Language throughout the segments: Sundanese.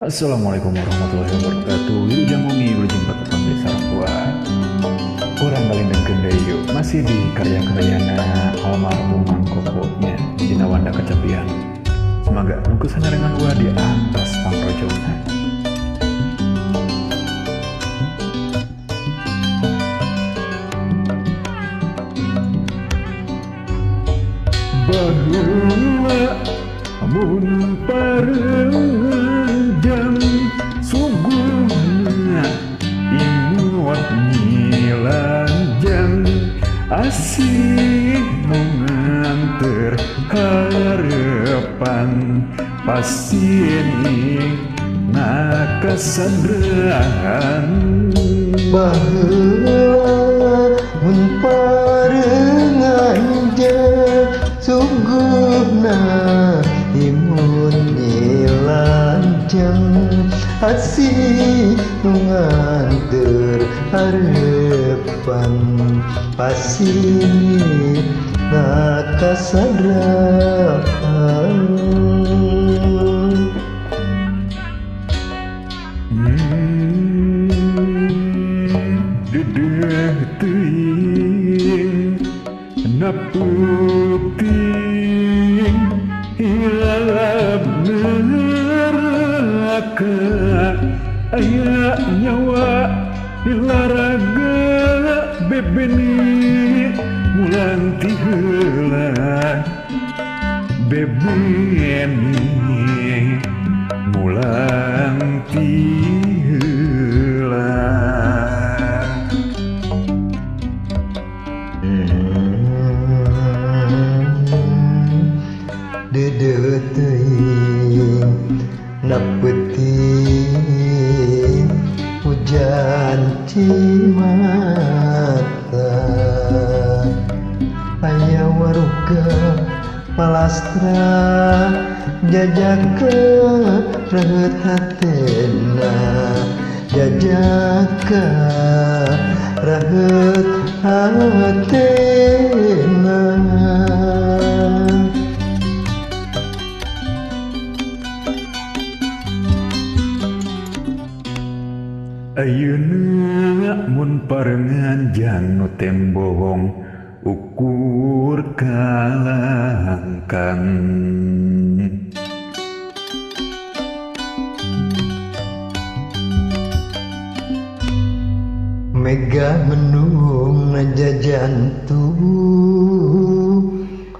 Assalamualaikum warahmatullahi wabarakatuh. Wilujeng wengi, wilujeng patepang desa buat urang balindengkeun deui yuk. Masih di karya-karyana almarhum Mang Koko nya dina Wanda Kacapian. Semoga nunggu sanerengan gua di atas pangrojongna. Baheula mun pareungjang suguhna imut nyilanjang asih nu nganter harepan pasini nakasadraan. Baheula mun pareungjang suguhna imut nyilanjang asih nu nganter harepan pasini nakasadraan. Dedeh teuing na peuting hilap neraka aya nyawa dilaraga bebeni mulang ti heula bebeni mulang ti heula. Dedeh teuing na peuting hujan cimata aya waruga palastra jajaka reut hatena jajaka reut hatena. Ayeuna mun pareungjang nu tembohong ukur kalangkang. Mega mendung na jantung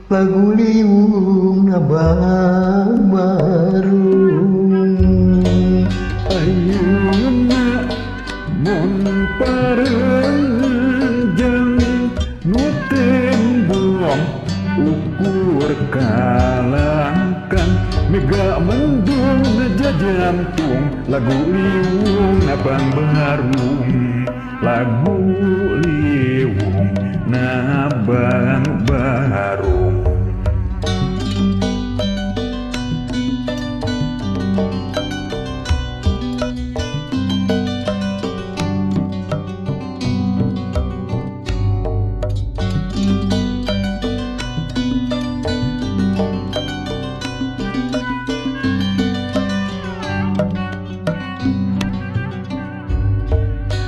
lagu liung na baru. Ayeuna mun pareungjang nu tembong ukur kalangkang mega mendung na jantung lagu liung na bangbarung lagu liung na bangbarung.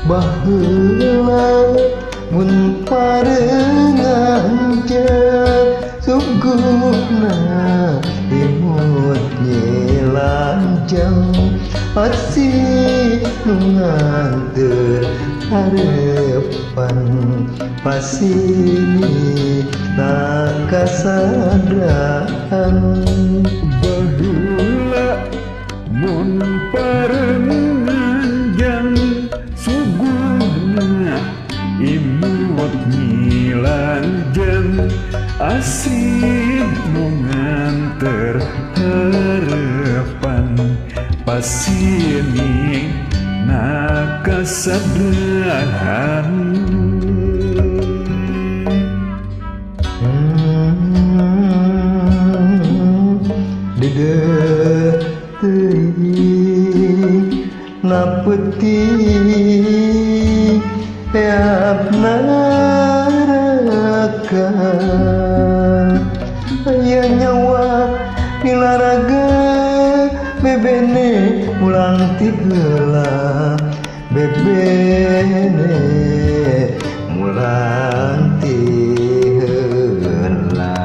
Baheula mun pareungjang suguhna imut nyilanjang asih nu nganter harepan pasini nakasadraan. Baheula mun pareungjang suguhna imut nyilanjang asih nu nganter harepan pasini nakasadraan. Dedeh teuing na peuting eap naraka aya nyawa dilaraga bebeni. Bebene mulang ti heula, bebene mulang ti heula.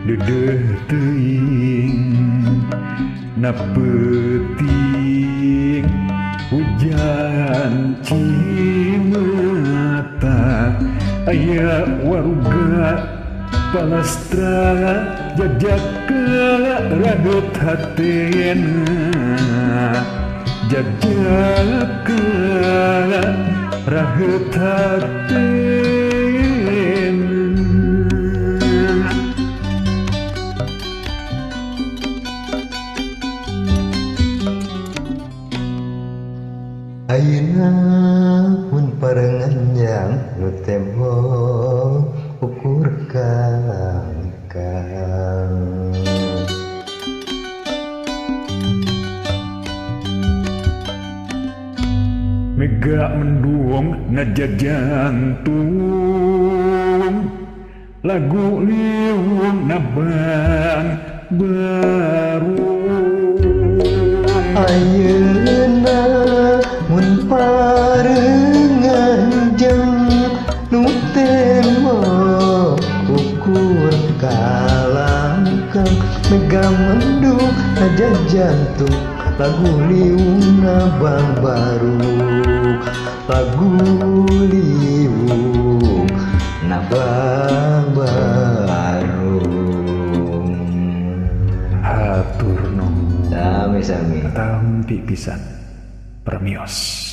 Deudeuh teuing na peuting hujan cimata aya waruga palastra jajaka raheut hatena, jajaka raheut hatena. Ayeuna mun parengan jang nu tembok ukur kalangkang. Mega mendung ngajajantung lagu liung nabang baru. Ayeuna mun parengan jeung nu tembok ukur kalangkang. Mega mendung ngajajantung lagu liung nabang baru, lagu liung nabang baru. Hatur nuhun. Sami-sami. Tampi pisan. Permios.